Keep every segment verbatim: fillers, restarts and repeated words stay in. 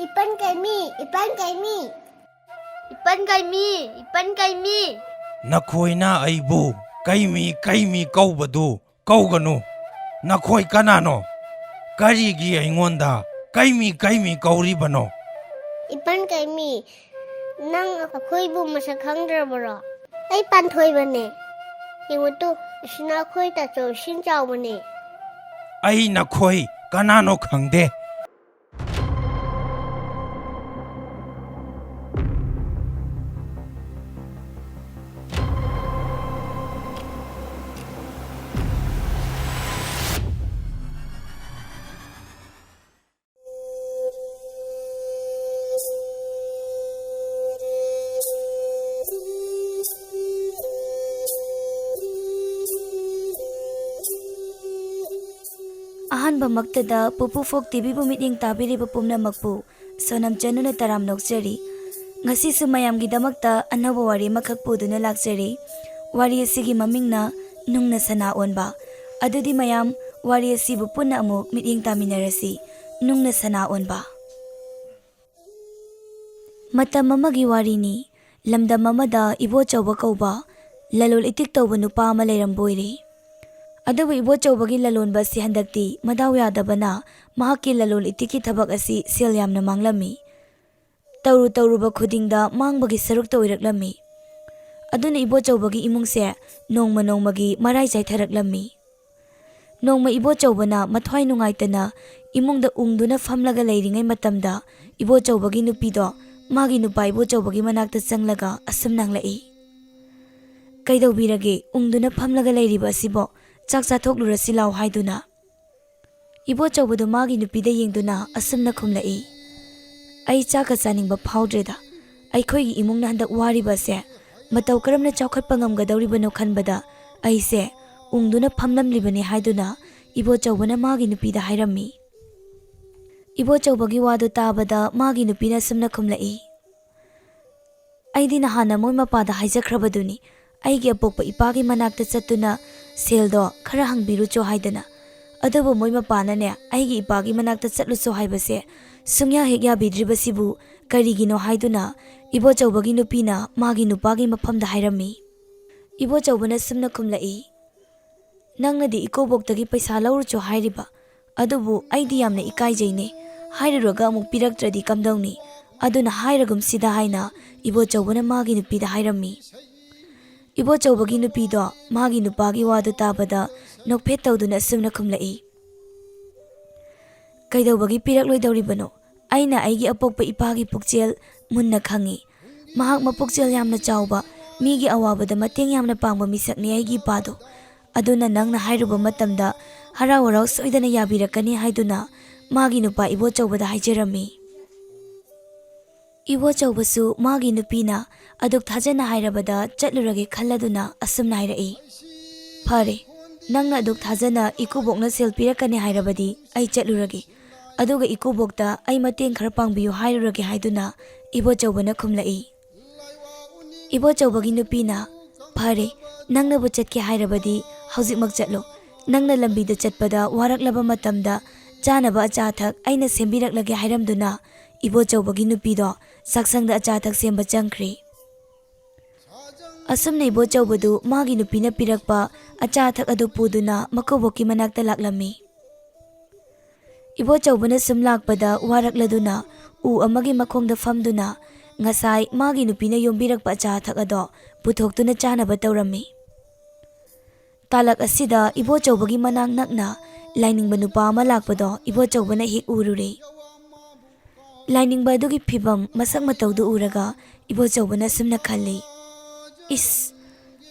ꯏꯄꯟ ꯀꯩꯃꯤ, ꯏꯄꯟ ꯀꯩꯃꯤ꯫ ꯏꯄꯟ ꯀꯩꯃꯤ, ꯏꯄꯟ ꯀꯩꯃꯤ꯫ ꯅꯈꯣꯏꯅ ꯑꯩꯕꯨ ꯀꯩꯃꯤ, ꯀꯩꯃꯤ ꯀꯧꯕꯗꯨ ꯀꯧꯒꯅꯨ꯫ ꯅꯈꯣꯏ ꯀꯅꯥꯅꯣ? ꯀꯔꯤꯒꯤ ꯑꯩꯉꯣꯟꯗ ꯀꯩꯃꯤ, ꯀꯩꯃꯤ ꯀꯧꯔꯤꯕꯅꯣ? ꯏꯄꯟ ꯀꯩꯃꯤ, ꯅꯪ ꯑꯩꯈꯣꯏꯕꯨ ꯃꯁꯛ ꯈꯪꯗ꯭ꯔꯕꯔꯣ? ꯑꯩ ꯄꯥꯟꯊꯣꯏꯕꯅꯦ꯫ ꯌꯦꯡꯉꯨ ꯇꯨ, ꯑꯁꯤꯅ ꯑꯩꯈꯣꯏ ꯇꯥꯆꯧ ꯏꯁꯤꯡ ꯆꯥꯎꯕꯅꯦ꯫ ꯑꯩ ꯅꯈꯣꯏ ꯀꯅꯥꯅꯣ ꯈꯪꯗꯦ꯫ ꯑꯍꯥꯟꯕꯃꯛꯇꯗ ꯄꯨꯄꯨ ꯐꯣꯛ ꯇꯤꯚꯤꯕꯨ ꯃꯤꯠꯌꯦꯡ ꯇꯥꯕꯤꯔꯤꯕ ꯄꯨꯝꯅꯃꯛꯄꯨ ꯁꯣꯅꯝ ꯆꯅꯨꯅ ꯇꯔꯥꯝꯅ ꯑꯣꯛꯆꯔꯤ꯫ ꯉꯁꯤꯁꯨ ꯃꯌꯥꯝꯒꯤꯗꯃꯛꯇ ꯑꯅꯧꯕ ꯋꯥꯔꯤ ꯑꯃꯈꯛ ꯄꯨꯗꯨꯅ ꯂꯥꯛꯆꯔꯤ꯫ ꯋꯥꯔꯤ ꯑꯁꯤꯒꯤ ꯃꯃꯤꯡꯅ ꯅꯨꯡꯅ ꯁꯅꯥ ꯑꯣꯟꯕ꯫ ꯑꯗꯨꯗꯤ ꯃꯌꯥꯝ, ꯋꯥꯔꯤ ꯑꯁꯤꯕꯨ ꯄꯨꯟꯅ ꯑꯃꯨꯛ ꯃꯤꯠꯌꯦꯡ ꯇꯥꯃꯤꯟꯅꯔꯁꯤ꯫ ꯅꯨꯡꯅ ꯁꯅꯥ ꯑꯣꯟꯕ꯫ ꯃꯇꯝ ꯑꯃꯒꯤ ꯋꯥꯔꯤꯅꯤ꯫ ꯂꯝꯗꯝ ꯑꯃꯗ ꯏꯕꯣꯆꯧꯕ ꯀꯧꯕ ꯂꯂꯣꯜ ꯏꯇꯤꯛ ꯇꯧꯕ ꯅꯨꯄꯥ ꯑꯃ ꯂꯩꯔꯝꯕ ꯑꯣꯏꯔꯦ꯫ ꯑꯗꯨꯕꯨ ꯏꯕꯣꯆꯧꯕꯒꯤ ꯂꯂꯣꯟꯕ ꯑꯁꯤ ꯍꯟꯗꯛꯇꯤ ꯃꯗꯥꯎ ꯌꯥꯗꯕꯅ ꯃꯍꯥꯛꯀꯤ ꯂꯂꯣꯜ ꯏꯇꯤꯛꯀꯤ ꯊꯕꯛ ꯑꯁꯤ ꯁꯦꯜ ꯌꯥꯝꯅ ꯃꯥꯡꯂꯝꯃꯤ꯫ ꯇꯧꯔꯨ ꯇꯧꯔꯨꯕ ꯈꯨꯗꯤꯡꯗ ꯃꯥꯡꯕꯒꯤ ꯁꯔꯨꯛꯇ ꯑꯣꯏꯔꯛꯂꯝꯃꯤ꯫ ꯑꯗꯨꯅ ꯏꯕꯣꯆꯧꯕꯒꯤ ꯏꯃꯨꯡꯁꯦ ꯅꯣꯡꯃ ꯅꯣꯡꯃꯒꯤ ꯃꯔꯥꯏ ꯆꯥꯏꯊꯔꯛꯂꯝꯃꯤ꯫ ꯅꯣꯡꯃ ꯏꯕꯣꯆꯧꯕꯅ ꯃꯊ꯭ꯋꯥꯏ ꯅꯨꯡꯉꯥꯏꯇꯅ ꯏꯃꯨꯡꯗ ꯎꯪꯗꯨꯅ ꯐꯝꯂꯒ ꯂꯩꯔꯤꯉꯩ ꯃꯇꯝꯗ, ꯏꯕꯣꯆꯧꯕꯒꯤ ꯅꯨꯄꯤꯗꯣ ꯃꯥꯒꯤ ꯅꯨꯄꯥ ꯏꯕꯣꯆꯧꯕꯒꯤ ꯃꯅꯥꯛꯇ ꯆꯪꯂꯒ ꯑꯁꯨꯝꯅ ꯍꯪꯂꯛꯏ, "ꯀꯩꯗꯧꯕꯤꯔꯒꯦ? ꯎꯪꯗꯨꯅ ꯐꯝꯂꯒ ꯂꯩꯔꯤꯕ ꯑꯁꯤꯕꯣ? ꯆꯥꯛ ꯆꯥꯊꯣꯛꯂꯨꯔꯁꯤ ꯂꯥꯎ" ꯍꯥꯏꯗꯨꯅ꯫ ꯏꯕꯣꯆꯧꯕꯗꯨ ꯃꯥꯒꯤ ꯅꯨꯄꯤꯗ ꯌꯦꯡꯗꯨꯅ ꯑꯁꯨꯝꯅ ꯈꯨꯝꯂꯛꯏ, "ꯑꯩ ꯆꯥꯛꯀ ꯆꯥꯅꯤꯡꯕ ꯐꯥꯎꯗ꯭ꯔꯦꯗ꯫ ꯑꯩꯈꯣꯏꯒꯤ ꯏꯃꯨꯡꯅ ꯍꯟꯗꯛ ꯋꯥꯔꯤꯕ ꯑꯁꯦ ꯃꯇꯧ ꯀꯔꯝꯅ ꯆꯥꯎꯈꯠꯄ ꯉꯝꯒꯗꯧꯔꯤꯕꯅꯣ ꯈꯟꯕꯗ ꯑꯩꯁꯦ ꯎꯪꯗꯨꯅ ꯐꯝꯂꯝꯂꯤꯕꯅꯤ" ꯍꯥꯏꯗꯨꯅ ꯏꯕꯣꯆꯧꯕꯅ ꯃꯥꯒꯤ ꯅꯨꯄꯤꯗ ꯍꯥꯏꯔꯝꯃꯤ꯫ ꯏꯕꯣꯆꯧꯕꯒꯤ ꯋꯥꯗꯨ ꯇꯥꯕꯗ ꯃꯥꯒꯤ ꯅꯨꯄꯤꯅ ꯑꯁꯨꯝꯅ ꯈꯨꯝꯂꯛꯏ, "ꯑꯩꯗꯤ ꯅꯍꯥꯟꯅ ꯃꯣꯏ ꯃꯄꯥꯗ ꯍꯥꯏꯖꯈ꯭ꯔꯕꯗꯨꯅꯤ, ꯑꯩꯒꯤ ꯑꯄꯣꯛꯄ ꯏꯄꯥꯒꯤ ꯃꯅꯥꯛꯇ ꯆꯠꯇꯨꯅ ꯁꯦꯜꯗꯣ ꯈꯔ ꯍꯪꯕꯤꯔꯨꯆꯣ ꯍꯥꯏꯗꯅ꯫ ꯑꯗꯨꯕꯨ ꯃꯣꯏ ꯃꯄꯥꯅꯅꯦ ꯑꯩꯒꯤ ꯏꯄꯥꯒꯤ ꯃꯅꯥꯛꯇ ꯆꯠꯂꯨꯆꯣ ꯍꯥꯏꯕꯁꯦ ꯁꯨꯡꯌꯥ ꯍꯦꯛ ꯌꯥꯕꯤꯗ꯭ꯔꯤꯕꯁꯤꯕꯨ ꯀꯔꯤꯒꯤꯅꯣ ꯍꯥꯏꯗꯨꯅ ꯏꯕꯣꯆꯧꯕꯒꯤ ꯅꯨꯄꯤꯅ ꯃꯥꯒꯤ ꯅꯨꯄꯥꯒꯤ ꯃꯐꯝꯗ ꯍꯥꯏꯔꯝꯃꯤ꯫ ꯏꯕꯣꯆꯧꯕꯅ ꯁꯨꯝꯅ ꯈꯨꯝꯂꯛꯏ, "ꯅꯪꯅꯗꯤ ꯏꯀꯨꯕꯣꯛꯇꯒꯤ ꯄꯩꯁꯥ ꯂꯧꯔꯨꯆꯣ ꯍꯥꯏꯔꯤꯕ, ꯑꯗꯨꯕꯨ ꯑꯩꯗꯤ ꯌꯥꯝꯅ ꯏꯀꯥꯏꯖꯩꯅꯦ, ꯍꯥꯏꯔꯨꯔꯒ ꯑꯃꯨꯛ ꯄꯤꯔꯛꯇ꯭ꯔꯗꯤ ꯀꯝꯗꯧꯅꯤ? ꯑꯗꯨꯅ ꯍꯥꯏꯔꯒꯨꯝꯁꯤꯗ" ꯍꯥꯏꯅ ꯏꯕꯣꯆꯧꯕꯅ ꯃꯥꯒꯤ ꯅꯨꯄꯤꯗ ꯍꯥꯏꯔꯝꯃꯤ꯫ ꯏꯕꯣꯆꯧꯕꯒꯤ ꯅꯨꯄꯤꯗꯣ ꯃꯥꯒꯤ ꯅꯨꯄꯥꯒꯤ ꯋꯥꯗꯨ ꯇꯥꯕꯗ ꯅꯣꯛꯐꯦꯠ ꯇꯧꯗꯨꯅ ꯑꯁꯨꯝꯅ ꯈꯨꯝꯂꯛꯏ, "ꯀꯩꯗꯧꯕꯒꯤ ꯄꯤꯔꯛꯂꯣꯏꯗꯧꯔꯤꯕꯅꯣ? ꯑꯩꯅ ꯑꯩꯒꯤ ꯑꯄꯣꯛꯄ ꯏꯄꯥꯒꯤ ꯄꯨꯛꯆꯦꯜ ꯃꯨꯟꯅ ꯈꯪꯏ꯫ ꯃꯍꯥꯛ ꯃꯄꯨꯛꯆꯦꯜ ꯌꯥꯝꯅ ꯆꯥꯎꯕ, ꯃꯤꯒꯤ ꯑꯋꯥꯕꯗ ꯃꯇꯦꯡ ꯌꯥꯝꯅ ꯄꯥꯡꯕ ꯃꯤꯁꯛꯅꯤ ꯑꯩꯒꯤ ꯏꯄꯥꯗꯣ꯫ ꯑꯗꯨꯅ ꯅꯪꯅ ꯍꯥꯏꯔꯨꯕ ꯃꯇꯝꯗ ꯍꯔꯥꯎ ꯍꯔꯥꯎ ꯁꯣꯏꯗꯅ ꯌꯥꯕꯤꯔꯛꯀꯅꯤ" ꯍꯥꯏꯗꯨꯅ ꯃꯥꯒꯤ ꯅꯨꯄꯥ ꯏꯕꯣꯆꯧꯕꯗ ꯍꯥꯏꯖꯔꯝꯃꯤ꯫ ꯏꯕꯣꯆꯧꯕꯁꯨ ꯃꯥꯒꯤ ꯅꯨꯄꯤꯅ ꯑꯗꯨꯛ ꯊꯥꯖꯅ ꯍꯥꯏꯔꯕꯗ ꯆꯠꯂꯨꯔꯒꯦ ꯈꯜꯂꯗꯨꯅ ꯑꯁꯨꯝꯅ ꯍꯥꯏꯔꯛꯏ, "ꯐꯔꯦ, ꯅꯪꯅ ꯑꯗꯨꯛ ꯊꯥꯖꯅ ꯏꯀꯨꯕꯣꯛꯅ ꯁꯦꯜ ꯄꯤꯔꯛꯀꯅꯤ ꯍꯥꯏꯔꯕꯗꯤ ꯑꯩ ꯆꯠꯂꯨꯔꯒꯦ꯫ ꯑꯗꯨꯒ ꯏꯀꯨꯕꯣꯛꯇ ꯑꯩ ꯃꯇꯦꯡ ꯈꯔ ꯄꯥꯡꯕꯤꯌꯨ ꯍꯥꯏꯔꯨꯔꯒꯦ" ꯍꯥꯏꯗꯨꯅ ꯏꯕꯣꯆꯧꯕꯅ ꯈꯨꯝꯂꯛꯏ꯫ ꯏꯕꯣꯆꯧꯕꯒꯤ ꯅꯨꯄꯤꯅ, "ꯐꯔꯦ, ꯅꯪꯅꯕꯨ ꯆꯠꯀꯦ ꯍꯥꯏꯔꯕꯗꯤ ꯍꯧꯖꯤꯛꯃꯛ ꯆꯠꯂꯣ꯫ ꯅꯪꯅ ꯂꯝꯕꯤꯗ ꯆꯠꯄꯗ ꯋꯥꯔꯛꯂꯕ ꯃꯇꯝꯗ ꯆꯥꯅꯕ ꯑꯆꯥ ꯑꯊꯛ ꯑꯩꯅ ꯁꯦꯝꯕꯤꯔꯛꯂꯒꯦ" ꯍꯥꯏꯔꯝꯗꯨꯅ ꯏꯕꯣꯆꯧꯕꯒꯤ ꯅꯨꯄꯤꯗꯣ ꯆꯥꯛꯁꯪꯗ ꯑꯆꯥ ꯑꯊꯛ ꯁꯦꯝꯕ ꯆꯪꯈ꯭ꯔꯦ꯫ ꯑꯁꯨꯝꯅ ꯏꯕꯣꯆꯧꯕꯗꯨ ꯃꯥꯒꯤ ꯅꯨꯄꯤꯅ ꯄꯤꯔꯛꯄ ꯑꯆꯥ ꯑꯊꯛ ꯑꯗꯨ ꯄꯨꯗꯨꯅ ꯃꯀꯨꯕꯣꯛꯀꯤ ꯃꯅꯥꯛꯇ ꯂꯥꯛꯂꯝꯃꯤ꯫ ꯏꯕꯣꯆꯧꯕꯅ ꯁꯨꯝ ꯂꯥꯛꯄꯗ ꯋꯥꯔꯛꯂꯗꯨꯅ ꯎ ꯑꯃꯒꯤ ꯃꯈꯣꯡꯗ ꯐꯝꯗꯨꯅ ꯉꯁꯥꯏ ꯃꯥꯒꯤ ꯅꯨꯄꯤꯅ ꯌꯣꯝꯕꯤꯔꯛꯄ ꯑꯆꯥ ꯑꯊꯛ ꯑꯗꯣ ꯄꯨꯊꯣꯛꯇꯨꯅ ꯆꯥꯅꯕ ꯇꯧꯔꯝꯃꯤ꯫ ꯇꯥꯂꯛ ꯑꯁꯤꯗ ꯏꯕꯣꯆꯧꯕꯒꯤ ꯃꯅꯥꯛ ꯅꯛꯅ ꯂꯥꯏꯅꯤꯡꯕ ꯅꯨꯄꯥ ꯑꯃ ꯂꯥꯛꯄꯗꯣ ꯏꯕꯣꯆꯧꯕꯅ ꯍꯦꯛ ꯎꯔꯨꯔꯦ꯫ ꯂꯥꯏꯅꯤꯡꯕ ꯑꯗꯨꯒꯤ ꯐꯤꯕꯝ ꯃꯁꯛ ꯃꯇꯧꯗꯨ ꯎꯔꯒ ꯏꯕꯣꯆꯧꯕꯅ ꯑꯁꯨꯝꯅ ꯈꯜꯂꯤ, "ꯏꯁ,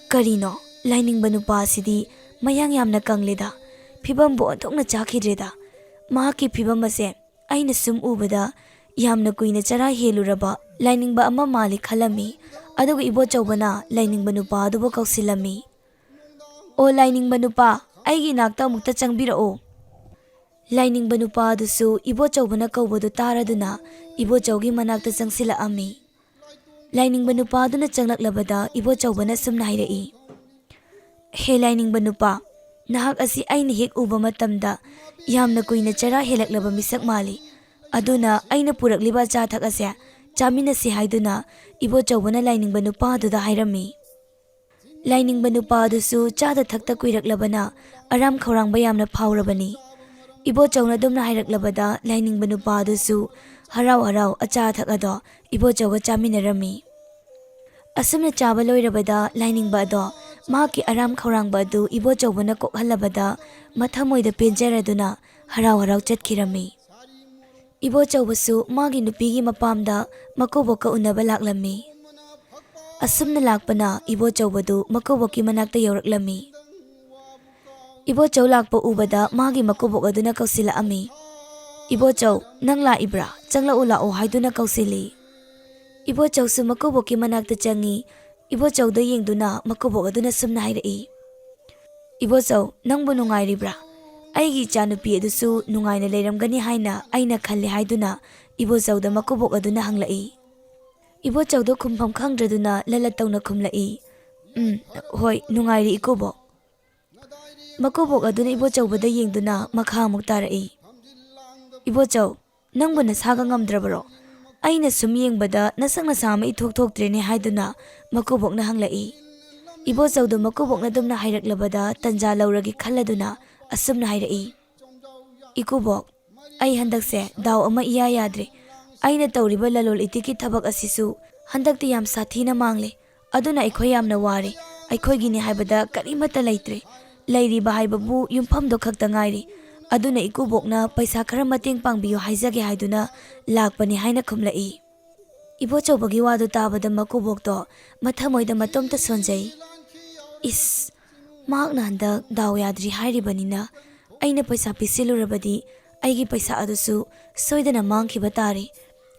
ꯀꯔꯤꯅꯣ, ꯂꯥꯏꯅꯤꯡꯕ ꯅꯨꯄꯥ ꯑꯁꯤꯗꯤ ꯃꯌꯥꯡ ꯌꯥꯝꯅ ꯀꯪꯂꯦꯗ, ꯐꯤꯕꯝꯕꯨ ꯑꯣꯟꯊꯣꯛꯅ ꯆꯥꯈꯤꯗ꯭ꯔꯦꯗ꯫ ꯃꯍꯥꯛꯀꯤ ꯐꯤꯕꯝ ꯑꯁꯦ ꯑꯩꯅ ꯁꯨꯝ ꯎꯕꯗ ꯌꯥꯝꯅ ꯀꯨꯏꯅ ꯆꯔꯥ ꯍꯦꯜꯂꯨꯔꯕ ꯂꯥꯏꯅꯤꯡꯕ ꯑꯃ ꯃꯥꯜꯂꯤ" ꯈꯜꯂꯝꯃꯤ꯫ ꯑꯗꯨꯒ ꯏꯕꯣꯆꯧꯕꯅ ꯂꯥꯏꯅꯤꯡꯕ ꯅꯨꯄꯥ ꯑꯗꯨꯕꯨ ꯀꯧꯁꯤꯜꯂꯝꯃꯤ꯫ "ꯑꯣ ꯂꯥꯏꯅꯤꯡꯕ ꯅꯨꯄꯥ, ꯑꯩꯒꯤ ꯏꯅꯥꯛꯇ ꯑꯃꯨꯛꯇ ꯆꯪꯕꯤꯔꯛꯑꯣ꯫" ꯂꯥꯏꯅꯤꯡꯕ ꯅꯨꯄꯥ ꯑꯗꯨꯁꯨ ꯏꯕꯣꯆꯧꯕꯅ ꯀꯧꯕꯗꯨ ꯇꯥꯔꯗꯨꯅ ꯏꯕꯣꯆꯧꯒꯤ ꯃꯅꯥꯛꯇ ꯆꯪꯁꯤꯜꯂꯛꯑꯝꯃꯤ꯫ ꯂꯥꯏꯅꯤꯡꯕ ꯅꯨꯄꯥ ꯑꯗꯨꯅ ꯆꯪꯂꯛꯂꯕꯗ ꯏꯕꯣꯆꯧꯕꯅ ꯁꯨꯝꯅ ꯍꯥꯏꯔꯛꯏ, "ꯍꯦ ꯂꯥꯏꯅꯤꯡꯕ ꯅꯨꯄꯥ, "ꯅꯍꯥꯛ ꯑꯁꯤ ꯑꯩꯅ ꯍꯦꯛ ꯎꯕ ꯃꯇꯝꯗ ꯌꯥꯝꯅ ꯀꯨꯏꯅ ꯆꯔꯥ ꯍꯦꯜꯂꯛꯂꯕ ꯃꯤꯁꯛ ꯃꯥꯜꯂꯤ꯫ ꯑꯗꯨꯅ ꯑꯩꯅ ꯄꯨꯔꯛꯂꯤꯕ ꯑꯆꯥ ꯑꯊꯛ ꯑꯁꯦ ꯆꯥꯃꯤꯟꯅꯁꯤ" ꯍꯥꯏꯗꯨꯅ ꯏꯕꯣꯆꯧꯕꯅ ꯂꯥꯏꯅꯤꯡꯕ ꯅꯨꯄꯥ ꯑꯗꯨꯗ ꯍꯥꯏꯔꯝꯃꯤ꯫ ꯂꯥꯏꯅꯤꯡꯕ ꯅꯨꯄꯥ ꯑꯗꯨꯁꯨ ꯆꯥꯗ ꯊꯛꯇ ꯀꯨꯏꯔꯛꯂꯕꯅ ꯑꯔꯥꯝ ꯈꯧꯔꯥꯡꯕ ꯌꯥꯝꯅ ꯐꯥꯎꯔꯕꯅꯤ꯫ ꯏꯕꯣꯆꯧꯅ ꯑꯗꯨꯝꯅ ꯍꯥꯏꯔꯛꯂꯕꯗ ꯂꯥꯏꯅꯤꯡꯕ ꯅꯨꯄꯥ ꯑꯗꯨꯁꯨ ꯍꯔꯥꯎ ꯍꯔꯥꯎ ꯑꯆꯥ ꯑꯊꯛ ꯑꯗꯣ ꯏꯕꯣꯆꯧꯒ ꯆꯥꯃꯤꯟꯅꯔꯝꯃꯤ꯫ ꯑꯁꯨꯝꯅ ꯆꯥꯕ ꯂꯣꯏꯔꯕꯗ ꯂꯥꯏꯅꯤꯡꯕ ꯑꯗꯣ ꯃꯍꯥꯛꯀꯤ ꯑꯔꯥꯝ ꯈꯧꯔꯥꯡꯕ ꯑꯗꯨ ꯏꯕꯣꯆꯧꯕꯅ ꯀꯣꯛꯍꯜꯂꯕꯗ ꯃꯊꯃꯣꯏꯗ ꯄꯦꯟꯖꯔꯗꯨꯅ ꯍꯔꯥꯎ ꯍꯔꯥꯎ ꯆꯠꯈꯤꯔꯝꯃꯤ꯫ ꯏꯕꯣꯆꯧꯕꯁꯨ ꯃꯥꯒꯤ ꯅꯨꯄꯤꯒꯤ ꯃꯄꯥꯝꯗ ꯃꯀꯨꯕꯣꯛꯀ ꯎꯅꯕ ꯂꯥꯛꯂꯝꯃꯤ꯫ ꯑꯁꯨꯝꯅ ꯂꯥꯛꯄꯅ ꯏꯕꯣꯆꯧꯕꯗꯨ ꯃꯀꯨꯕꯣꯛꯀꯤ ꯃꯅꯥꯛꯇ ꯌꯧꯔꯛꯂꯝꯃꯤ꯫ ꯏꯕꯣꯆꯧ ꯂꯥꯛꯄ ꯎꯕꯗ ꯃꯥꯒꯤ ꯃꯀꯨꯕꯣꯛ ꯑꯗꯨꯅ ꯀꯧꯁꯤꯜꯂꯛꯑꯝꯃꯤ꯫ "ꯏꯕꯣꯆꯧ, ꯅꯪ ꯂꯥꯛꯏꯕ꯭ꯔꯥ? ꯆꯪꯂꯛꯎ ꯂꯥꯛꯑꯣ" ꯍꯥꯏꯗꯨꯅ ꯀꯧꯁꯤꯜꯂꯤ꯫ ꯏꯕꯣꯆꯧꯁꯨ ꯃꯀꯨꯕꯣꯛꯀꯤ ꯃꯅꯥꯛꯇ ꯆꯪꯉꯤ꯫ ꯏꯕꯣꯆꯧꯗ ꯌꯦꯡꯗꯨꯅ ꯃꯀꯨꯕꯣꯛ ꯑꯗꯨꯅ ꯁꯨꯝꯅ ꯍꯥꯏꯔꯛꯏ, "ꯏꯕꯣꯆꯧ, ꯅꯪꯕꯨ ꯅꯨꯡꯉꯥꯏꯔꯤꯕ꯭ꯔꯥ? ꯑꯩꯒꯤ ꯏꯆꯥꯅꯨꯄꯤ ꯑꯗꯨꯁꯨ ꯅꯨꯡꯉꯥꯏꯅ ꯂꯩꯔꯝꯒꯅꯤ ꯍꯥꯏꯅ ꯑꯩꯅ ꯈꯜꯂꯤ" ꯍꯥꯏꯗꯨꯅ ꯏꯕꯣꯆꯧꯗ ꯃꯀꯨꯕꯣꯛ ꯑꯗꯨꯅ ꯍꯪꯂꯛꯏ꯫ ꯏꯕꯣꯆꯧꯗꯣ ꯈꯨꯝꯐꯝ ꯈꯪꯗ꯭ꯔꯗꯨꯅ ꯂꯂꯠ ꯇꯧꯅ ꯈꯨꯝꯂꯛꯏ, "ꯎꯝ, ꯍꯣꯏ, ꯅꯨꯡꯉꯥꯏꯔꯤ ꯏꯀꯨꯕꯣꯛ"꯫ ꯃꯀꯨꯕꯣꯛ ꯑꯗꯨꯅ ꯏꯕꯣꯆꯧꯕꯗ ꯌꯦꯡꯗꯨꯅ ꯃꯈꯥ ꯑꯃꯨꯛ ꯇꯥꯔꯛꯏ, "ꯏꯕꯣꯆꯧ, ꯅꯪꯕꯨ ꯅꯁꯥꯒ ꯉꯝꯗ꯭ꯔꯕꯔꯣ? ꯑꯩꯅ ꯁꯨꯝ ꯌꯦꯡꯕꯗ ꯅꯁꯛ ꯅꯁꯥ ꯑꯃ ꯏꯊꯣꯛ ꯊꯣꯛꯇ꯭ꯔꯦꯅꯦ" ꯍꯥꯏꯗꯨꯅ ꯃꯀꯨꯕꯣꯛꯅ ꯍꯪꯂꯛꯏ꯫ ꯏꯕꯣꯆꯧꯗꯣ ꯃꯀꯨꯕꯣꯛꯅ ꯑꯗꯨꯝꯅ ꯍꯥꯏꯔꯛꯂꯕꯗ ꯇꯟꯖꯥ ꯂꯧꯔꯒꯦ ꯈꯜꯂꯗꯨꯅ ꯑꯁꯨꯝꯅ ꯍꯥꯏꯔꯛꯏ, "ꯏꯀꯨꯕꯣꯛ, ꯑꯩ ꯍꯟꯗꯛꯁꯦ ꯗꯥꯎ ꯑꯃ ꯏꯌꯥ ꯌꯥꯗ꯭ꯔꯦ꯫ ꯑꯩꯅ ꯇꯧꯔꯤꯕ ꯂꯂꯣꯜ ꯏꯇꯤꯛꯀꯤ ꯊꯕꯛ ꯑꯁꯤꯁꯨ ꯍꯟꯗꯛꯇꯤ ꯌꯥꯝ ꯁꯥꯊꯤꯅ ꯃꯥꯡꯂꯦ꯫ ꯑꯗꯨꯅ ꯑꯩꯈꯣꯏ ꯌꯥꯝꯅ ꯋꯥꯔꯦ꯫ ꯑꯩꯈꯣꯏꯒꯤꯅꯤ ꯍꯥꯏꯕꯗ ꯀꯔꯤꯃꯠꯇ ꯂꯩꯇ꯭ꯔꯦ꯫ ꯂꯩꯔꯤꯕ ꯍꯥꯏꯕꯕꯨ ꯌꯨꯝꯐꯝꯗꯣ ꯈꯛꯇ ꯉꯥꯏꯔꯤ꯫ ꯑꯗꯨꯅ ꯏꯀꯨꯕꯣꯛꯅ ꯄꯩꯁꯥ ꯈꯔ ꯃꯇꯦꯡ ꯄꯥꯡꯕꯤꯌꯨ ꯍꯥꯏꯖꯒꯦ ꯍꯥꯏꯗꯨꯅ ꯂꯥꯛꯄꯅꯤ" ꯍꯥꯏꯅ ꯈꯨꯝꯂꯛꯏ꯫ ꯏꯕꯣꯆꯧꯕꯒꯤ ꯋꯥꯗꯨ ꯇꯥꯕꯗ ꯃꯀꯨꯕꯣꯛꯇꯣ ꯃꯊꯃꯣꯏꯗ ꯃꯇꯣꯝꯇ ꯁꯣꯟꯖꯩ꯫ "ꯏꯁ, ꯃꯍꯥꯛꯅ ꯍꯟꯗꯛ ꯗꯥꯎ ꯌꯥꯗ꯭ꯔꯤ ꯍꯥꯏꯔꯤꯕꯅꯤꯅ, ꯑꯩꯅ ꯄꯩꯁꯥ ꯄꯤꯁꯤꯜꯂꯨꯔꯕꯗꯤ ꯑꯩꯒꯤ ꯄꯩꯁꯥ ꯑꯗꯨꯁꯨ ꯁꯣꯏꯗꯅ ꯃꯥꯡꯈꯤꯕ ꯇꯥꯔꯦ꯫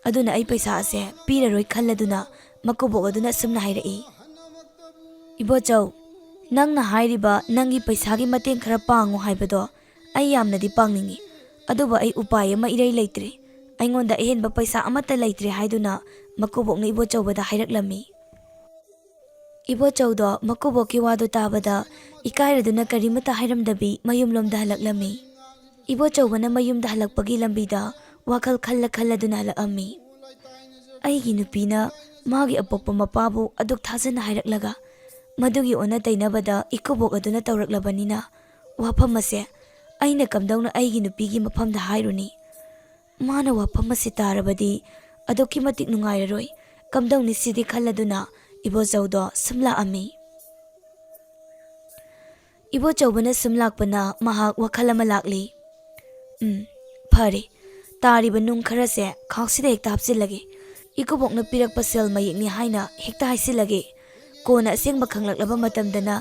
ꯑꯗꯨꯅ ꯑꯩ ꯄꯩꯁꯥ ꯑꯁꯦ ꯄꯤꯔꯔꯣꯏ" ꯈꯜꯂꯗꯨꯅ ꯃꯀꯨꯕꯣꯛ ꯑꯗꯨꯅ ꯑꯁꯨꯝꯅ ꯍꯥꯏꯔꯛꯏ, "ꯏꯕꯣꯆꯧ, ꯅꯪꯅ ꯍꯥꯏꯔꯤꯕ ꯅꯪꯒꯤ ꯄꯩꯁꯥꯒꯤ ꯃꯇꯦꯡ ꯈꯔ ꯄꯥꯡꯉꯨ ꯍꯥꯏꯕꯗꯣ ꯑꯩ ꯌꯥꯝꯅꯗꯤ ꯄꯥꯡꯅꯤꯡꯏ, ꯑꯗꯨꯕꯨ ꯑꯩ ꯎꯄꯥꯏ ꯑꯃ ꯏꯔꯩ ꯂꯩꯇ꯭ꯔꯦ꯫ ꯑꯩꯉꯣꯟꯗ ꯑꯍꯦꯟꯕ ꯄꯩꯁꯥ ꯑꯃꯠꯇ ꯂꯩꯇ꯭ꯔꯦ" ꯍꯥꯏꯗꯨꯅ ꯃꯀꯨꯕꯣꯛꯅ ꯏꯕꯣꯆꯧꯕꯗ ꯍꯥꯏꯔꯛꯂꯝꯃꯤ꯫ ꯏꯕꯣꯆꯧꯗꯣ ꯃꯀꯨꯕꯣꯛꯀꯤ ꯋꯥꯗꯣ ꯇꯥꯕꯗ ꯏꯀꯥꯏꯔꯗꯨꯅ ꯀꯔꯤꯃꯠꯇ ꯍꯥꯏꯔꯝꯗꯕꯤ ꯃꯌꯨꯝꯂꯣꯝꯗ ꯍꯜꯂꯛꯂꯝꯃꯤ꯫ ꯏꯕꯣꯆꯧꯕꯅ ꯃꯌꯨꯝꯗ ꯍꯜꯂꯛꯄꯒꯤ ꯂꯝꯕꯤꯗ ꯋꯥꯈꯜ ꯈꯜꯂ ꯈꯜꯂꯗꯨꯅ ꯍꯜꯂꯛꯑꯝꯃꯤ꯫ ꯑꯩꯒꯤ ꯅꯨꯄꯤꯅ ꯃꯥꯒꯤ ꯑꯄꯣꯛꯄ ꯃꯄꯥꯕꯨ ꯑꯗꯨꯛ ꯊꯥꯖꯅ ꯍꯥꯏꯔꯛꯂꯒ, ꯃꯗꯨꯒꯤ ꯑꯣꯟꯅ ꯇꯩꯅꯕꯗ ꯏꯀꯨꯕꯣꯛ ꯑꯗꯨꯅ ꯇꯧꯔꯛꯂꯕꯅꯤꯅ, ꯋꯥꯐꯝ ꯑꯁꯦ ꯑꯩꯅ ꯀꯝꯗꯧꯅ ꯑꯩꯒꯤ ꯅꯨꯄꯤꯒꯤ ꯃꯐꯝꯗ ꯍꯥꯏꯔꯨꯅꯤ? ꯃꯥꯅ ꯋꯥꯐꯝ ꯑꯁꯤ ꯇꯥꯔꯕꯗꯤ ꯑꯗꯨꯛꯀꯤ ꯃꯇꯤꯛ ꯅꯨꯡꯉꯥꯏꯔꯔꯣꯏ꯫ ꯀꯝꯗꯧꯅꯤ ꯁꯤꯗꯤ ꯈꯜꯂꯗꯨꯅ ꯏꯕꯣꯆꯧꯗꯣ ꯁꯨꯝ ꯂꯥꯛꯑꯝꯃꯤ꯫ ꯏꯕꯣꯆꯧꯕꯅ ꯁꯨꯝ ꯂꯥꯛꯄꯅ ꯃꯍꯥꯛ ꯋꯥꯈꯜ ꯑꯃ ꯂꯥꯛꯂꯤ꯫ "ꯎꯝ, ꯐꯔꯦ꯫ ꯇꯥꯔꯤꯕ ꯅꯨꯡ ꯈꯔꯁꯦ ꯈꯥꯎꯁꯤꯗ ꯍꯦꯛꯇ ꯍꯥꯞꯆꯤꯜꯂꯒꯦ꯫ ꯏꯀꯨꯕꯣꯛꯅ ꯄꯤꯔꯛꯄ ꯁꯦꯜ ꯃꯌꯦꯛꯅꯤ ꯍꯥꯏꯅ ꯍꯦꯛꯇ ꯍꯥꯏꯁꯤꯜꯂꯒꯦ꯫ ꯀꯣꯟꯅ ꯑꯁꯦꯡꯕ ꯈꯪꯂꯛꯂꯕ ꯃꯇꯝꯗꯅ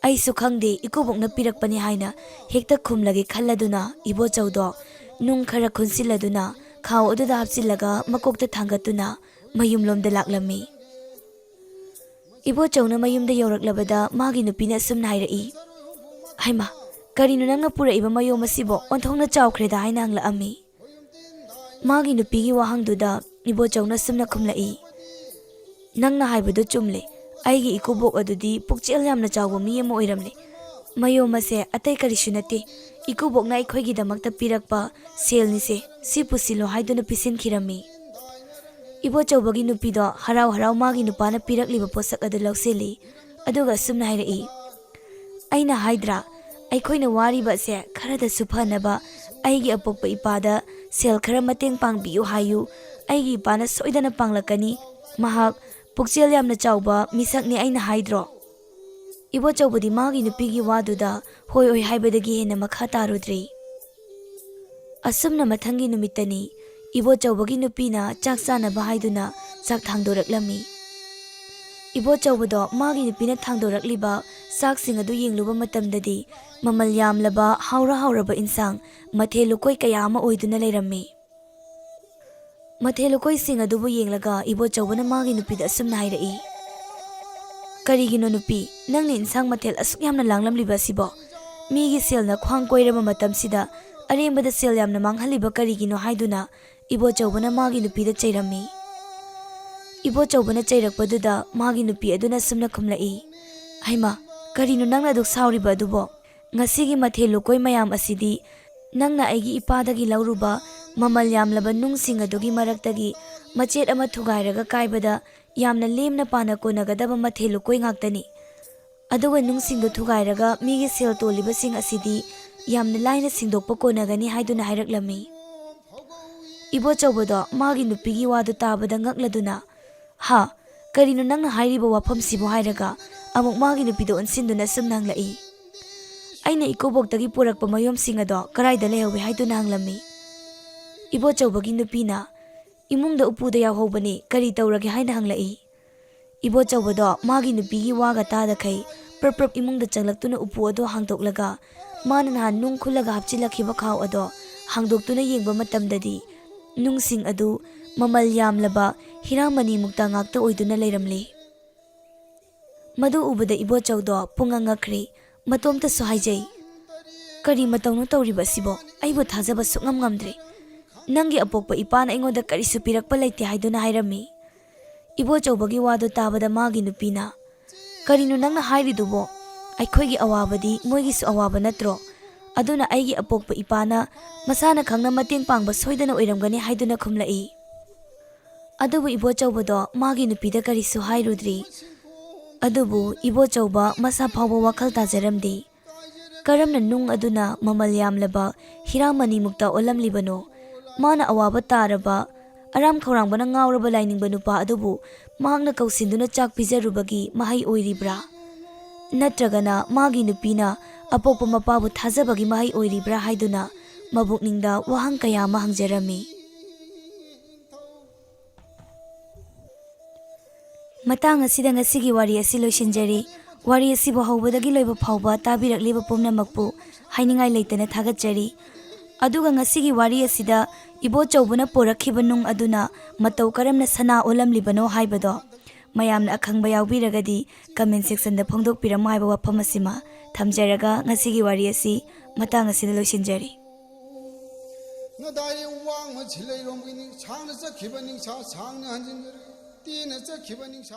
ꯑꯩꯁꯨ ꯈꯪꯗꯦ, ꯏꯀꯨꯕꯣꯛꯅ ꯄꯤꯔꯛꯄꯅꯤ ꯍꯥꯏꯅ ꯍꯦꯛꯇ ꯈꯨꯝꯂꯒꯦ" ꯈꯜꯂꯗꯨꯅ ꯏꯕꯣꯆꯧꯗꯣ ꯅꯨꯡ ꯈꯔ ꯈꯨꯟꯁꯤꯜꯂꯗꯨꯅ ꯈꯥꯎ ꯑꯗꯨꯗ ꯍꯥꯞꯆꯤꯜꯂꯒ ꯃꯀꯣꯛꯇ ꯊꯥꯡꯒꯠꯇꯨꯅ ꯃꯌꯨꯝꯂꯣꯝꯗ ꯂꯥꯛꯂꯝꯃꯤ꯫ ꯏꯕꯣꯆꯧꯅ ꯃꯌꯨꯝꯗ ꯌꯧꯔꯛꯂꯕꯗ ꯃꯥꯒꯤ ꯅꯨꯄꯤꯅ ꯑꯁꯨꯝꯅ ꯍꯥꯏꯔꯛꯏ, "ꯍꯩꯃꯥ, ꯀꯔꯤꯅꯣ ꯅꯪꯅ ꯄꯨꯔꯛꯏꯕ ꯃꯌꯣꯝ ꯑꯁꯤꯕꯣ? ꯑꯣꯟꯊꯣꯛꯅ ꯆꯥꯎꯈ꯭ꯔꯦꯗ" ꯍꯥꯏꯅ ꯍꯪꯂꯛꯑꯝꯃꯤ꯫ ꯃꯥꯒꯤ ꯅꯨꯄꯤꯒꯤ ꯋꯥꯍꯪꯗꯨꯗ ꯏꯕꯣꯆꯧꯅ ꯑꯁꯨꯝꯅ ꯈꯨꯝꯂꯛꯏ, "ꯅꯪꯅ ꯍꯥꯏꯕꯗꯨ ꯆꯨꯝꯂꯦ꯫ ꯑꯩꯒꯤ ꯏꯀꯨꯕꯣꯛ ꯑꯗꯨꯗꯤ ꯄꯨꯛꯆꯦꯜ ꯌꯥꯝꯅ ꯆꯥꯎꯕ ꯃꯤ ꯑꯃ ꯑꯣꯏꯔꯝꯂꯦ꯫ ꯃꯌꯣꯝ ꯑꯁꯦ ꯑꯇꯩ ꯀꯔꯤꯁꯨ ꯅꯠꯇꯦ, ꯏꯀꯨꯕꯣꯛꯅ ꯑꯩꯈꯣꯏꯒꯤꯗꯃꯛꯇ ꯄꯤꯔꯛꯄ ꯁꯦꯜꯅꯤꯁꯦ, ꯁꯤ ꯄꯨꯁꯤꯜꯂꯣ" ꯍꯥꯏꯗꯨꯅ ꯄꯤꯁꯤꯟꯈꯤꯔꯝꯃꯤ꯫ ꯏꯕꯣꯆꯧꯕꯒꯤ ꯅꯨꯄꯤꯗꯣ ꯍꯔꯥꯎ ꯍꯔꯥꯎ ꯃꯥꯒꯤ ꯅꯨꯄꯥꯅ ꯄꯤꯔꯛꯂꯤꯕ ꯄꯣꯠꯁꯛ ꯑꯗꯨ ꯂꯧꯁꯤꯜꯂꯤ꯫ ꯑꯗꯨꯒ ꯑꯁꯨꯝꯅ ꯍꯥꯏꯔꯛꯏ, "ꯑꯩꯅ ꯍꯥꯏꯗ꯭ꯔꯥ, ꯑꯩꯈꯣꯏꯅ ꯋꯥꯔꯤꯕ ꯑꯁꯦ ꯈꯔꯗꯁꯨ ꯐꯅꯕ ꯑꯩꯒꯤ ꯑꯄꯣꯛꯄ ꯏꯄꯥꯗ ꯁꯦꯜ ꯈꯔ ꯃꯇꯦꯡ ꯄꯥꯡꯕꯤꯌꯨ ꯍꯥꯏꯌꯨ꯫ ꯑꯩꯒꯤ ꯏꯄꯥꯅ ꯁꯣꯏꯗꯅ ꯄꯥꯡꯂꯛꯀꯅꯤ꯫ ꯃꯍꯥꯛ ꯄꯨꯛꯆꯦꯜ ꯌꯥꯝꯅ ꯆꯥꯎꯕ ꯃꯤꯁꯛꯅꯤ ꯑꯩꯅ ꯍꯥꯏꯗ꯭ꯔꯣ?" ꯏꯕꯣꯆꯧꯕꯗꯤ ꯃꯥꯒꯤ ꯅꯨꯄꯤꯒꯤ ꯋꯥꯗꯨꯗ ꯍꯣꯏ ꯍꯣꯏ ꯍꯥꯏꯕꯗꯒꯤ ꯍꯦꯟꯅ ꯃꯈꯥ ꯇꯥꯔꯨꯗ꯭ꯔꯤ꯫ ꯑꯁꯨꯝꯅ ꯃꯊꯪꯒꯤ ꯅꯨꯃꯤꯠꯇꯅꯤ ꯏꯕꯣꯆꯧꯕꯒꯤ ꯅꯨꯄꯤꯅ ꯆꯥꯛ ꯆꯥꯅꯕ ꯍꯥꯏꯗꯨꯅ ꯆꯥꯛ ꯊꯥꯡꯗꯣꯔꯛꯂꯝꯃꯤ꯫ ꯏꯕꯣꯆꯧꯕꯗꯣ ꯃꯥꯒꯤ ꯅꯨꯄꯤꯅ ꯊꯥꯡꯗꯣꯔꯛꯂꯤꯕ ꯆꯥꯛꯁꯤꯡ ꯑꯗꯨ ꯌꯦꯡꯂꯨꯕ ꯃꯇꯝꯗꯗꯤ ꯃꯃꯜ ꯌꯥꯝꯂꯕ ꯍꯥꯎꯔ ꯍꯥꯎꯔꯕ ꯏꯟꯁꯥꯡ, ꯃꯊꯦꯜ ꯂꯨꯀꯣꯏ ꯀꯌꯥ ꯑꯃ ꯑꯣꯏꯗꯨꯅ ꯂꯩꯔꯝꯃꯤ꯫ ꯃꯊꯦꯜ ꯂꯨꯀꯣꯏꯁꯤꯡ ꯑꯗꯨꯕꯨ ꯌꯦꯡꯂꯒ ꯏꯕꯣꯆꯧꯕꯅ ꯃꯥꯒꯤ ꯅꯨꯄꯤꯗ ꯑꯁꯨꯝꯅ ꯍꯥꯏꯔꯛꯏ, "ꯀꯔꯤꯒꯤꯅꯣ ꯅꯨꯄꯤ, ꯅꯪꯅ ꯏꯟꯁꯥꯡ ꯃꯊꯦꯜ ꯑꯁꯨꯛ ꯌꯥꯝꯅ ꯂꯥꯡꯂꯝꯂꯤꯕ ꯑꯁꯤꯕꯣ? ꯃꯤꯒꯤ ꯁꯦꯜꯅ ꯈ꯭ꯋꯥꯡ ꯀꯣꯏꯔꯕ ꯃꯇꯝꯁꯤꯗ ꯑꯔꯦꯝꯕꯗ ꯁꯦꯜ ꯌꯥꯝꯅ ꯃꯥꯡꯍꯜꯂꯤꯕ ꯀꯔꯤꯒꯤꯅꯣ?" ꯍꯥꯏꯗꯨꯅ ꯏꯕꯣꯆꯧꯕꯅ ꯃꯥꯒꯤ ꯅꯨꯄꯤꯗ ꯆꯩꯔꯝꯃꯤ꯫ ꯏꯕꯣꯆꯧꯕꯅ ꯆꯩꯔꯛꯄꯗꯨꯗ ꯃꯥꯒꯤ ꯅꯨꯄꯤ ꯑꯗꯨꯅ ꯁꯨꯝꯅ ꯈꯨꯝꯂꯛꯏ, "ꯍꯩꯃꯥ, ꯀꯔꯤꯅꯣ ꯅꯪꯅ ꯑꯗꯨꯛ ꯁꯥꯎꯔꯤꯕ ꯑꯗꯨꯕꯣ? ꯉꯁꯤꯒꯤ ꯃꯊꯦꯜ ꯂꯨꯀꯣꯏ ꯃꯌꯥꯝ ꯑꯁꯤꯗꯤ ꯅꯪꯅ ꯑꯩꯒꯤ ꯏꯄꯥꯗꯒꯤ ꯂꯧꯔꯨꯕ ꯃꯃꯜ ꯌꯥꯝꯂꯕ ꯅꯨꯡꯁꯤꯡ ꯑꯗꯨꯒꯤ ꯃꯔꯛꯇꯒꯤ ꯃꯆꯦꯠ ꯑꯃ ꯊꯨꯒꯥꯏꯔꯒ ꯀꯥꯏꯕꯗ ꯌꯥꯝꯅ ꯂꯦꯝꯅ ꯄꯥꯅ ꯀꯣꯟꯅꯒꯗꯕ ꯃꯊꯦꯜ ꯂꯨꯀꯣꯏ ꯉꯥꯛꯇꯅꯤ꯫ ꯑꯗꯨꯒ ꯅꯨꯡꯁꯤꯡꯗꯨ ꯊꯨꯒꯥꯏꯔꯒ ꯃꯤꯒꯤ ꯁꯦꯜ ꯇꯣꯜꯂꯤꯕꯁꯤꯡ ꯑꯁꯤꯗꯤ ꯌꯥꯝꯅ ꯂꯥꯏꯅ ꯁꯤꯡꯗꯣꯛꯄ ꯀꯣꯟꯅꯒꯅꯤ" ꯍꯥꯏꯗꯨꯅ ꯍꯥꯏꯔꯛꯂꯝꯃꯤ꯫ ꯏꯕꯣꯆꯧꯕꯗꯣ ꯃꯥꯒꯤ ꯅꯨꯄꯤꯒꯤ ꯋꯥꯗꯨ ꯇꯥꯕꯗ ꯉꯛꯂꯗꯨꯅ, "ꯍꯥ? ꯀꯔꯤꯅꯣ ꯅꯪꯅ ꯍꯥꯏꯔꯤꯕ ꯋꯥꯐꯝꯁꯤꯕꯨ?" ꯍꯥꯏꯔꯒ ꯑꯃꯨꯛ ꯃꯥꯒꯤ ꯅꯨꯄꯤꯗ ꯑꯣꯟꯁꯤꯟꯗꯨꯅ ꯁꯨꯝꯅ ꯍꯪꯂꯛꯏ꯫ "ꯑꯩꯅ ꯏꯀꯨꯕꯣꯛꯇꯒꯤ ꯄꯨꯔꯛꯄ ꯃꯌꯨꯝꯁꯤꯡ ꯑꯗꯣ ꯀꯗꯥꯏꯗ ꯂꯩꯍꯧꯏ?" ꯍꯥꯏꯗꯨꯅ ꯍꯪꯂꯝꯃꯤ꯫ ꯏꯕꯣꯆꯧꯕꯒꯤ ꯅꯨꯄꯤꯅ, "ꯏꯃꯨꯡꯗ ꯎꯄꯨꯗ ꯌꯥꯎꯍꯧꯕꯅꯤ, ꯀꯔꯤ ꯇꯧꯔꯒꯦ?" ꯍꯥꯏꯅ ꯍꯪꯂꯛꯏ꯫ ꯏꯕꯣꯆꯧꯕꯗꯣ ꯃꯥꯒꯤ ꯅꯨꯄꯤꯒꯤ ꯋꯥꯒ ꯇꯥꯗꯈꯩ ꯄ꯭ꯔꯞ ꯄ꯭ꯔꯞ ꯏꯃꯨꯡꯗ ꯆꯪꯂꯛꯇꯨꯅ ꯎꯄꯨ ꯑꯗꯨ ꯍꯥꯡꯗꯣꯛꯂꯒ ꯃꯥꯅ ꯅꯍꯥꯟ ꯅꯨꯡ ꯈꯨꯜꯂꯒ ꯍꯥꯞꯆꯤꯜꯂꯛꯈꯤꯕ ꯈꯥꯎ ꯑꯗꯣ ꯍꯥꯡꯗꯣꯛꯇꯨꯅ ꯌꯦꯡꯕ ꯃꯇꯝꯗꯗꯤ ꯅꯨꯡꯁꯤꯡ ꯑꯗꯨ ꯃꯃꯜ ꯌꯥꯝꯂꯕ ꯍꯤꯔꯥꯃꯅꯤꯃꯨꯛꯇ ꯉꯥꯛꯇ ꯑꯣꯏꯗꯨꯅ ꯂꯩꯔꯝꯂꯤ꯫ ꯃꯗꯨ ꯎꯕꯗ ꯏꯕꯣꯆꯧꯗꯣ ꯄꯨꯡꯉꯛ ꯉꯛꯈ꯭ꯔꯦ꯫ ꯃꯇꯣꯝꯇꯁꯨ ꯍꯥꯏꯖꯩ, "ꯀꯔꯤ ꯃꯇꯧꯅꯣ ꯇꯧꯔꯤꯕ ꯑꯁꯤꯕꯣ? ꯑꯩꯕꯨ ꯊꯥꯖꯕ ꯁꯨꯛꯉꯝ ꯉꯝꯗ꯭ꯔꯦ꯫ ꯅꯪꯒꯤ ꯑꯄꯣꯛꯄ ꯏꯄꯥꯅ ꯑꯩꯉꯣꯟꯗ ꯀꯔꯤꯁꯨ ꯄꯤꯔꯛꯄ ꯂꯩꯇꯦ" ꯍꯥꯏꯗꯨꯅ ꯍꯥꯏꯔꯝꯃꯤ꯫ ꯏꯕꯣꯆꯧꯕꯒꯤ ꯋꯥꯗꯨ ꯇꯥꯕꯗ ꯃꯥꯒꯤ ꯅꯨꯄꯤꯅ, "ꯀꯔꯤꯅꯣ ꯅꯪꯅ ꯍꯥꯏꯔꯤꯗꯨꯕꯣ? ꯑꯩꯈꯣꯏꯒꯤ ꯑꯋꯥꯕꯗꯤ ꯃꯣꯏꯒꯤꯁꯨ ꯑꯋꯥꯕ ꯅꯠꯇ꯭ꯔꯣ? ꯑꯗꯨꯅ ꯑꯩꯒꯤ ꯑꯄꯣꯛꯄ ꯏꯄꯥꯅ ꯃꯁꯥꯅ ꯈꯪꯅ ꯃꯇꯦꯡ ꯄꯥꯡꯕ ꯁꯣꯏꯗꯅ ꯑꯣꯏꯔꯝꯒꯅꯤ" ꯍꯥꯏꯗꯨꯅ ꯈꯨꯝꯂꯛꯏ꯫ ꯑꯗꯨꯕꯨ ꯏꯕꯣꯆꯧꯕꯗꯣ ꯃꯥꯒꯤ ꯅꯨꯄꯤꯗ ꯀꯔꯤꯁꯨ ꯍꯥꯏꯔꯨꯗ꯭ꯔꯤ꯫ ꯑꯗꯨꯕꯨ ꯏꯕꯣꯆꯧꯕ ꯃꯁꯥ ꯐꯥꯎꯕ ꯋꯥꯈꯜ ꯇꯥꯖꯔꯝꯗꯦ꯫ ꯀꯔꯝꯅ ꯅꯨꯡ ꯑꯗꯨꯅ ꯃꯃꯜ ꯌꯥꯝꯂꯕ ꯍꯤꯔꯥꯃꯅꯤꯃꯨꯛꯇ ꯑꯣꯜꯂꯝꯂꯤꯕꯅꯣ? ꯃꯥꯅ ꯑꯋꯥꯕ ꯇꯥꯔꯕ, ꯑꯔꯥꯝ ꯈꯧꯔꯥꯡꯕꯅ ꯉꯥꯎꯔꯕ ꯂꯥꯏꯅꯤꯡꯕ ꯅꯨꯄꯥ ꯑꯗꯨꯕꯨ ꯃꯍꯥꯛꯅ ꯀꯧꯁꯤꯟꯗꯨꯅ ꯆꯥꯛ ꯄꯤꯖꯔꯨꯕꯒꯤ ꯃꯍꯩ ꯑꯣꯏꯔꯤꯕ꯭ꯔꯥ? ꯅꯠꯇ꯭ꯔꯒꯅ ꯃꯥꯒꯤ ꯅꯨꯄꯤꯅ ꯑꯄꯣꯛꯄ ꯃꯄꯥꯕꯨ ꯊꯥꯖꯕꯒꯤ ꯃꯍꯩ ꯑꯣꯏꯔꯤꯕ꯭ꯔꯥ ꯍꯥꯏꯗꯨꯅ ꯃꯕꯨꯛꯅꯤꯡꯗ ꯋꯥꯍꯪ ꯀꯌꯥ ꯑꯃ ꯍꯪꯖꯔꯝꯃꯤ꯫ ꯃꯇꯥꯡ ꯑꯁꯤꯗ ꯉꯁꯤꯒꯤ ꯋꯥꯔꯤ ꯑꯁꯤ ꯂꯣꯏꯁꯤꯟꯖꯔꯤ꯫ ꯋꯥꯔꯤ ꯑꯁꯤꯕꯨ ꯍꯧꯕꯗꯒꯤ ꯂꯣꯏꯕ ꯐꯥꯎꯕ ꯇꯥꯕꯤꯔꯛꯂꯤꯕ ꯄꯨꯝꯅꯃꯛꯄꯨ ꯍꯥꯏꯅꯤꯡꯉꯥꯏ ꯂꯩꯇꯅ ꯊꯥꯒꯠꯆꯔꯤ꯫ ꯑꯗꯨꯒ ꯉꯁꯤꯒꯤ ꯋꯥꯔꯤ ꯑꯁꯤꯗ ꯏꯕꯣꯆꯧꯕꯅ ꯄꯣꯔꯛꯈꯤꯕ ꯅꯨꯡ ꯑꯗꯨꯅ ꯃꯇꯧ ꯀꯔꯝꯅ ꯁꯅꯥ ꯑꯣꯜꯂꯝꯂꯤꯕꯅꯣ ꯍꯥꯏꯕꯗꯣ ꯃꯌꯥꯝꯅ ꯑꯈꯪꯕ ꯌꯥꯎꯕꯤꯔꯒꯗꯤ comment sectionꯗ ꯐꯣꯡꯗꯣꯛꯄꯤꯔꯝꯃꯨ ꯍꯥꯏꯕ ꯋꯥꯐꯝ ꯑꯁꯤꯃ ꯊꯝꯖꯔꯒ ꯉꯁꯤꯒꯤ ꯋꯥꯔꯤ ꯑꯁꯤ ꯃꯇꯥꯡ ꯑꯁꯤꯗ ꯂꯣꯏꯁꯤꯟꯖꯔꯤ꯫ ꯅꯗꯥꯏ ꯋꯥꯡꯃ ꯁꯤꯂꯩꯔꯣꯝꯒꯤ ꯅꯤꯡ-, ꯁꯥꯡꯅ ꯆꯠꯈꯤꯕ ꯅꯤꯡꯁꯥ ꯁꯥꯡꯅ ꯍꯟꯖꯤꯟꯖꯔꯤ꯫ ꯇꯦꯟꯅ ꯆꯠꯈꯤꯕ ꯅꯤꯡꯁꯥ